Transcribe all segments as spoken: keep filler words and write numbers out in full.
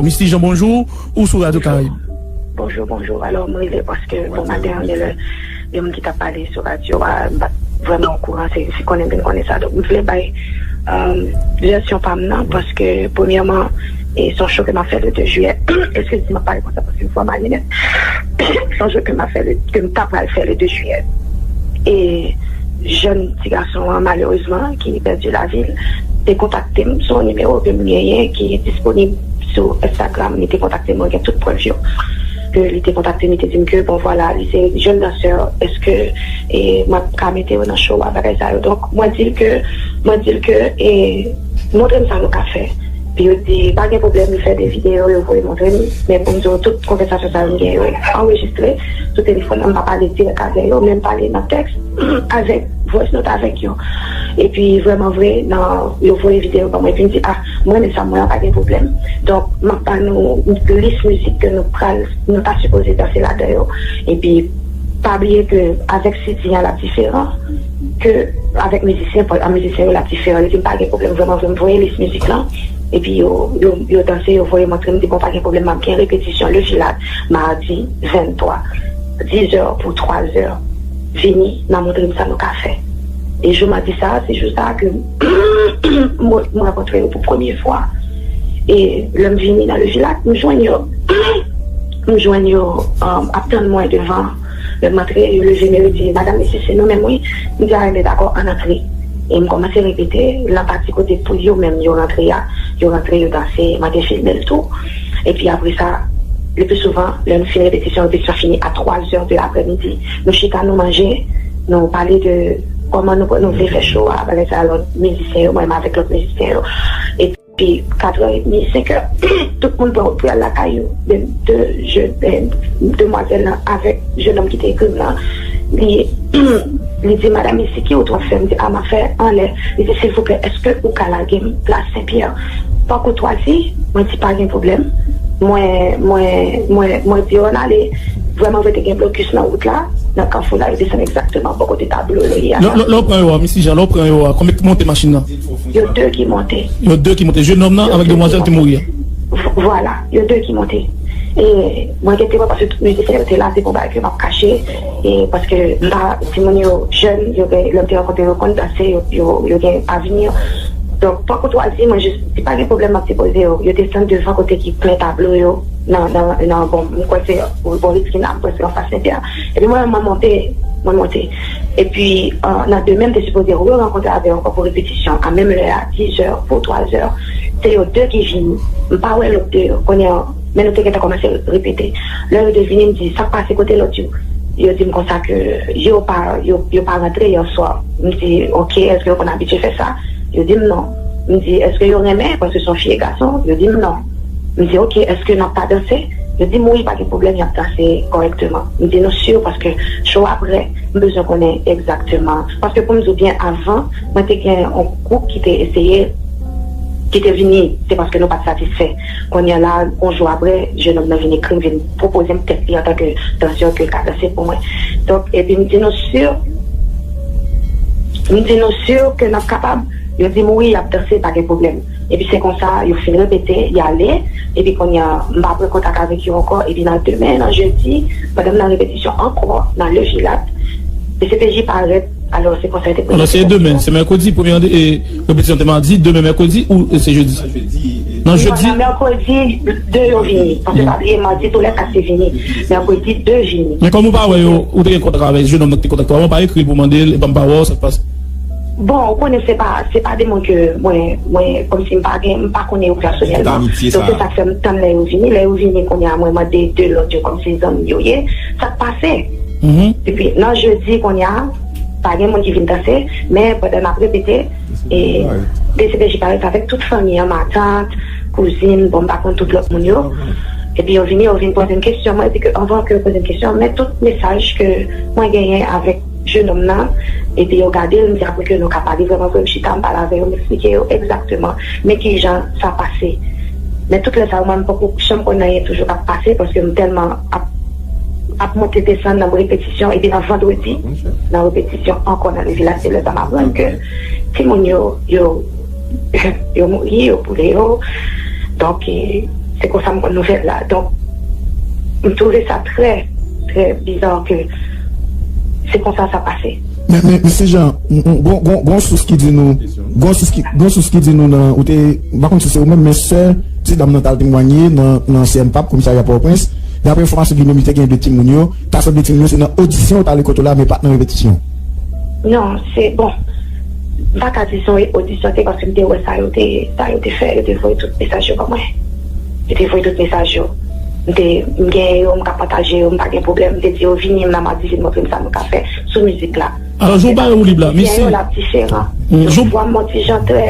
Misty Jean, bonjou, ou sou Radyo Karayib. Bonjou, bonjou. Alò, m rele paske, bon, maten an, gen lè, gen moun ki t ap pale sou radyo a, m pa t vrèman okouran, se, se konnen m vin konnen sa. Donk, m vle bay, euh, vèsyon pa m nan, paske, premyèman, e se yon cho ke m ap fè le de jiyè. Eskize m, m ap pale konsa, paske m fò malad. Se yon cho ke m ap fè, le, ke m ta pral fè le de jiyè. E jèn ti gason an, malerezman, ki pèdi lavi l, te kontakte m sou yon nimewo ke m genyen ki disponib sou Instagram. Li te kontakte m, mwen gen tout prèv yo. Ke li te kontakte m, li te di m ke, bon, vwala, li se jèn dansè, èske, e, mwen ka mete yo nan show a, bagay sa yo. Donk, mwen di l ke, mwen di l ke, e, montre m sa nou ka fè. Epi yo di, pa gen pwoblèm, yo fè de videyo, yo voye montre m. Men pou m di w, tout konvèsasyon sa yo m gen yo anrejistre sou telefòn nan, m pa pale dirèk avè yo, men m pale nan tèks avèk, voice note avèk yo. Epi vrèman vre, nan, yo voye videyo ban mwen, epi m di, a, mwen renmen sa, mwen an pa gen pwoblèm. Donk, m ap ba nou lis mizik ke nou pral, nou ta sipoze danse ladan yo. Epi, pa bliye ke avèk C D an, l ap diferan ke avèk mizisyen, an mizisyen yo, l ap diferan. Li di m pa gen pwoblèm, vrèman vre, m voye lis mizik lan. Epi yo, yo, yo danse, yo voye montre m, di, bon, pa gen pwoblèm, m ap gen repetisyon le Vilad, madi venntwa, dizè pou twazè. Vini, n a montre m sa nou ka fè. E jou madi sa, se jou sa ke m, m rankontre yo pou premye fwa. E lè m vini nan le Vilad, m jwenn yo, m jwenn yo, um, ap tann mwen devan. Lè m antre, yo leve m, yo di, "Madanm, mesye, se nou menm, wi." M di, "A, enben, dakò, ann antre." E m kòmanse repete, nan pati kote pou yo menm, yo rantre a, yo rantre, yo danse, mwen te filme l tou. Epi apre sa, le pli souvan, lè nou fin repetisyon, repetisyon fini a twazè de laprèmidi. Nou chita, nou manje, nou pale de kòman nou, nou vle fè show a, bagay sa, lòt mizisyen yo, mwen menm avèk lòt mizisyen yo. Epi, katrè edmi, senkè, tout moun pran wout pou y al lakay yo. Men de jèn, eh, demwazèl lan avèk jennonm ki te ekri m lan, li, li di, "Madanm Misty, ki wout w ap fè?" M di, "A, m ap fè anlè." Li di, "Silvouplè, èske ou ka lage m plas Senpyè?" Pa koutwazi, mwen di, "Pa gen pwoblèm." Mwen, mwen, mwen, mwen di yo ann ale. Vrèman vre, te gen blokis nan wout la, nan kafou la, yo desann egzakteman bò kote tablo yo ye a. Lè, lè, lè w pran yo a, Misty Jean, lè w pran yo a, konbyen ki monte machin nan? Yo de ki monte. Yo de ki monte. Jennonm nan avèk demwazèl ki mouri a. V-, vwala, yo de ki monte. E mwen gen temwen paske tout mizisyen yo te la, se pou bagay ke m ap kache. E paske m pa, timoun yo jèn, yo gen, lè m te rankontre yo, konn danse, yo, yo, yo gen avni. Donk, pa koutwazi, mwen jis di, "Pa gen pwoblèm, m ap depoze yo." Yo desann devan kote ki plen tablo yo, nan, nan, nan, bon, m kwè se bò Riskina, m kwè se anfas Senpyè. Epi mwen, mwen monte, mwen monte. Epi, euh, nan demen, m te sipoze re rankontre avè yo ankò pou repetisyon, a menm lè a, dizè pou twazè. Se yo de ki vini. M pa wè lòt de yo. Kounye a, men nou te gentan kòmanse repete. Lè yo de vini, m di, "Sa k pase, kote lòt yo?" Yo di m konsa ke yo pa, yo, yo pa rantre yè swa. M di, "Ok, èske yo konn abitye fè sa?" Yo di m non. M di, "Èske yo renmen, paske se yon fi e gason?" Yo di m non. M di, "Ok, èske n ap pa danse?" Yo di m, "Wi, pa gen pwoblèm, y ap danse kòrèkteman." M di, "Nou si?" Paske show a prè, m bezwen konnen egzakteman. Paske pou m di w byen, avan, mwen te gen yon gwoup ki te eseye, ki te vini, se paske nou pa t satisfè. Kounye a la, yon jou apre, jennonm nan vin ekri m, vin pwopoze m tèt li antanke dansè ke l ka danse pou mwen. Donk, epi m di nou si, m di nou si ke n ap kapab? Yo di m wi, y ap danse, pa gen pwoblèm. Epi se konsa, yo fin repete, y ale. Epi kounye a, m pa pran kontak avèk yo ankò. Epi nan demen, nan jedi, pandan m nan repetisyon ankò, nan Le Jilat, D C P J parèt. Alò, se konsa yo te premye. Alò, se demen, se mèkredi, premye rande-, e, repetisyon te madi, demen mèkredi ou, e, se jedi? Nan jedi? Non, nan mèkredi de yo vini. Paske pa bliye, madi tou lè kat te vini. Mèkredi de vini. Men kòm ou pa wè yo, ou te gen kontak avèk jennonm nan ki te kontakte w, ou pa ekri l pou mande l, epi m pa wè w, sa k pase? Bon, ou konnen se pa, se pa de moun ke mwen, mwen, kòmsi m pa gen, m pa konnen yo pèsonèlman. Donk, se sa k fè m tann lè yo vini. Lè yo vini, kounye a, mwen mande de lòt yo kòmsi zanmi yo ye. Sa k pase? Epi, nan jedi, kounye a, pa gen moun ki vin danse, men pandan n ap repete, e, D C P J parèt avèk tout fanmi an, matant, kouzin, bon, m pa konn tout lòt moun yo. Epi yo vini, yo vin poze m kesyon. Mwen di ke anvan ke yo poze m kesyon, men tout mesaj ke mwen genyen avèk jennonm nan, epi yo gade l, m di apre ke nou ka pale vrèman vre, m chita, m pale avè yo, m eksplike yo egzakteman, men kijan sa pase. Men tout lè sa yo, mwen, m poko janm konn anyen toujou k ap pase, paske m tèlman ap, ap monte desann nan repetisyon, epi nan vandredi, nan repetisyon ankò nan Le Vilaj, se lè sa m aprann ke timoun yo, yo, yo mouri, yo boule yo. Donk, e, Se konsa m konn nouvèl la. Donk, m twouve sa trè, trè biza ke se konsa sa pase. Men, men, men Mesye Jan, m, m, gon, gon, gon sous ki di nou, gon sous ki, gon sous ki di nou nan, ou te, m pa konn si se ou menm, men sè ti dam nan t al temwanye nan, nan C N pap, komisarya Pòtoprens. Daprè enfòmasyon ki menm li te gen de timoun yo, ta sanble timoun yo se nan odisyon yo t ale kote w la, men pa t nan repetisyon. Non, se bon. M pa ka di se yon odisyon te paske m te wè sa yo te, sa yo te fè, yo te voye tout mesaj yo ban mwen. Yo te voye tout mesaj yo. M te, m genyen yo, m ka pataje yo, m pa gen pwoblèm. M te di yo vini, m nan Madizi, montre m sa nou ka fè sou mizik la. Alò, jou ba yo woulib la, mizisyen yo la diferan. Mm, jou vwa m yon ti jan trè.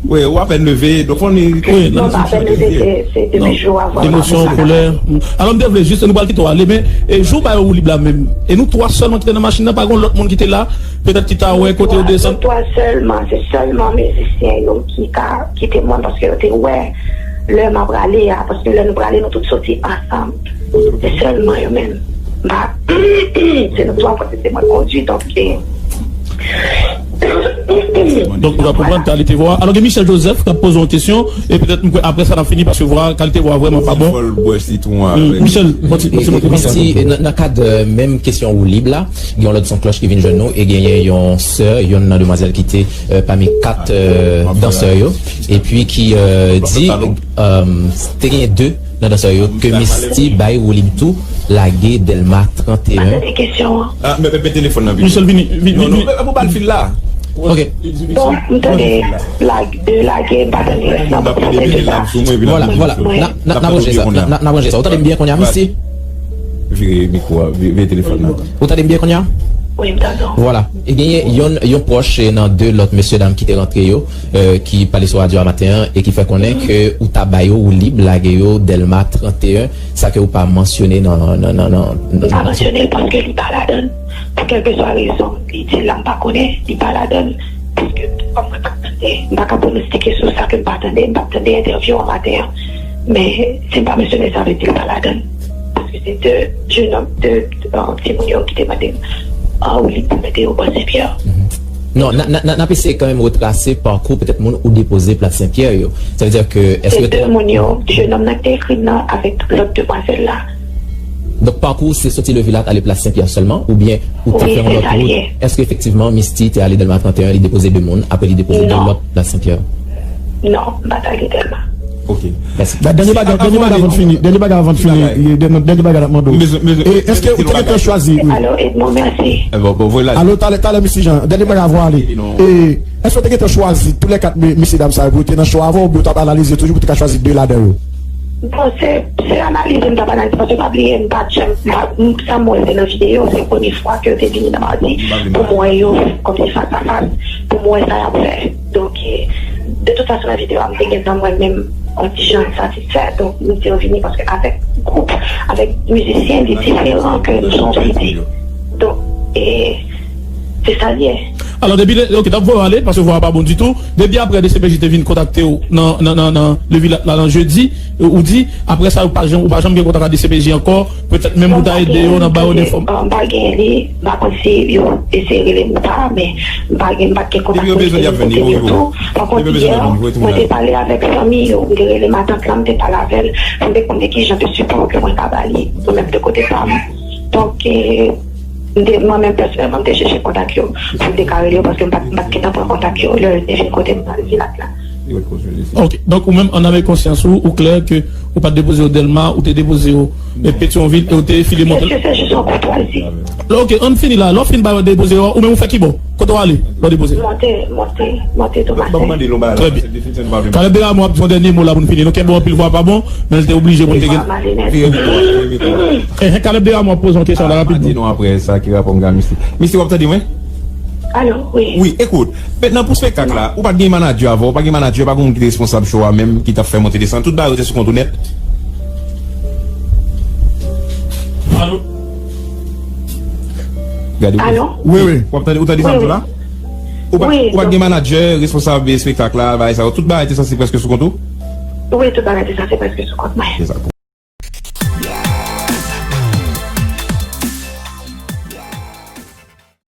Wi, ou apèn leve, donk fò ni. Wi, non, m pa apèn leve, se, se depi jou a vwa m. Emosyon, kolè. Mm. Alò, m te vle jis, nou pral kite w ale, men, e jou ba yo woulib la menm. E nou twa sèlman ki te nan machin nan, pa gen lòt moun ki te la, petèt ki ta wè kote yo desann. Nou twa sèlman, se sèlman mizisyen yo ki ka kite mwen, paske yo te wè lè m ap prale a, paske lè nou prale, nou tout soti ansanm. Se sèlman yo menm. M pa, se nou twa, paske se mwen k kondui, donk, e, Donk, ou ka konprann kalite vwa. Alò, gen Michel Joseph k ap poze yon kesyon, e petèt, m kwè, apre sa, n ap fini, paske vwa, kalite vwa vrèman pa bon. Fò l bwè sitwon avèk. Michel, bon ti, bon ti, bon ti. Misye, nan, nan kad, euh, menm kesyon woulib la, gen yon lòt son klòch ki vin jwenn nou, e genyen yon sè, youn nan demwazèl ki te, euh, pami kat, euh, dansè yo, epi ki, euh, di, euh, te genyen de nan dansè yo ke Misty bay woulib tou, lage Dèlma trannteyen. Pa tande kesyon an. Ah, men, men, men telefòn nan vini. Michel, vini, vini, non, non, vini. Men, men, pou ba l fil la. Ok. Bon, m tande lage, de lage, m pa tande rès nan. Bon, sa se de sa. Vwala, vwala. N a, n a, n a branche sa. N a, n a branche sa. Ou tande m byen kounye a, Misty? Vire mikwo a, vi-, vire telefòn nan. Ou tande m byen kounye a? Wi, m tande w. Vwala. E genyen yon, yon pwòch, eh, nan de lòt mesye dam ki te rantre yo, eh, ki pale sou radyo a maten an e ki fè konnen ke ou ta ba yo woulib, lage yo Dèlma trannteyen, sa ke ou pa mansyone nan, nan, nan, nan, nan. M pa mansyone l paske li pa ladan l. Pou kèlkeswa rezon, li di l la, m pa konnen, li pa ladan l. Paske, kòm mwen pa t tande, m pa ka pwonostike sou sa ke m pa tande, m pa t tande entèvyou an maten an. Men, si m pa mansyone, sa vle di l pa ladan l. Paske se de jenòm, de, euh, timoun yo ki te mande m, euh, woulib pou mete yo bò Senpyè. Mhm. Non, n a, n a, n a, n ap eseye kanmenm retrase pakou petèt moun ou depoze plas Senpyè yo. Sa vle di ke, èske se de moun yo, jenòm nan ki te ekri m nan avèk lòt demwazèl la. Donk, pakou se soti Levilat ale plas Senpyè sèlman, oubyen ou te fè yon lòt wout? Wi, se sa l ye. Èske efektivman Misty te ale Dèlma trannteyen, li depoze de moun, apre li depoze de lòt plas Senpyè? Non, m pa t ale Dèlma. Ok. Mèsi. Dènye bagay, dènye bagay avan n fini, dènye bagay avan n fini, dènye, dènye bagay n ap mande w. E èske ou te gentan chwazi? Alo, Edmond, mèsi. Alo, talè, talè, Misye Jan, dènye bagay avan w ale. E èske ou te gentan chwazi tou lè kat me-, mesye dam sa yo pou yo te nan cho avè w, oubyen ou t ap analize toujou pou te ka chwazi de ladan yo? Bon, se, se analize m t ap analize, paske pa bliye, m pa t janm, m pa, m, sa m wè se nan videyo, se premye fwa ke yo te vini nan Madi pou m wè yo kòmsi fas a fas, pou m wè sa y ap fè. Donk, e, de tout fason, nan videyo a, m te gentan mwen menm yon ti jan satisfè. Donk, m di yo vini paske avèk gwoup, avèk mizisyen, li diferan ke nou se yon fiti. Donk, e, se sa l ye. Alò, depi lè, ok, n ap voye w ale, paske vwa a pa bon ditou. Depi apre D C P J te vin kontakte w nan, nan, nan, nan Levilat la, nan jedi, ou di, apre sa, ou pa janm, ou pa janm gen kontak ak D C P J ankò, petèt menm pou ta ede yo nan ba yo enfòm-. Non, m pa gen, m pa gen li, m pa konn si yo eseye rele m ou pa, men m pa gen, m pa t gen kontak telefòn kote yo tou. Pa kont, yè, mwen te pale avèk fanmi yo, m te rele matant lan, m te pale avè l, pou m te konnen ki jan de sipò ke mwen ka ba li, mwen menm de kote pa m. Donk, e, M te, mwen menm pèsonèlman, m te chèche kontak yo pou m te ka rele yo, paske m pa t, m pa t gentan pran kontak yo lè yo te vin kote m nan Levilat la. Ok, donk ou menm, an ame konsyans ou, ou klè ke ou pa t depoze yo Dèlma, ou te depoze yo, e, Petyonvil, e ou te file monte. Èske se jis yon koutwazi? Ok, ann fini la, lè w fin ba yo depoze yo, ou menm ou fè ki bò? Kote w ale lè w depoze? Monte, monte, monte Tomasen. Trè byen. Kalèb Desrameaux ap di yon dènye mo la pou n fini. Nou kenbe w anpil, vwa pa bon, men l te oblije pou l te gen. Vire mikwo a, vire mikwo a. Enhen, Kalèb Desrameaux ap poze yon kesyon la rapidman. Di nou apre sa ki rapò m gen ak Misty. Misty, w ap tande mwen? Alo, wi. Wi, ekout. Mentnan pou spektak la, ou pa t gen manadjè avè w, ou pa t gen manadjè, pa gen moun ki te responsab cho a menm, ki t ap fè monte desann. Tout bagay yo te sou kont ou nèt. Alo? Gade, wi, wi. Wi, wi. W ap tande, ou tande sa m di w la? Ou pa, ou pa t gen manadjè, responsab espektak la, bagay sa yo, tout bagay te sanse prèske sou kont ou? Wi, tout bagay te sanse prèske sou kont mwen. Se sa.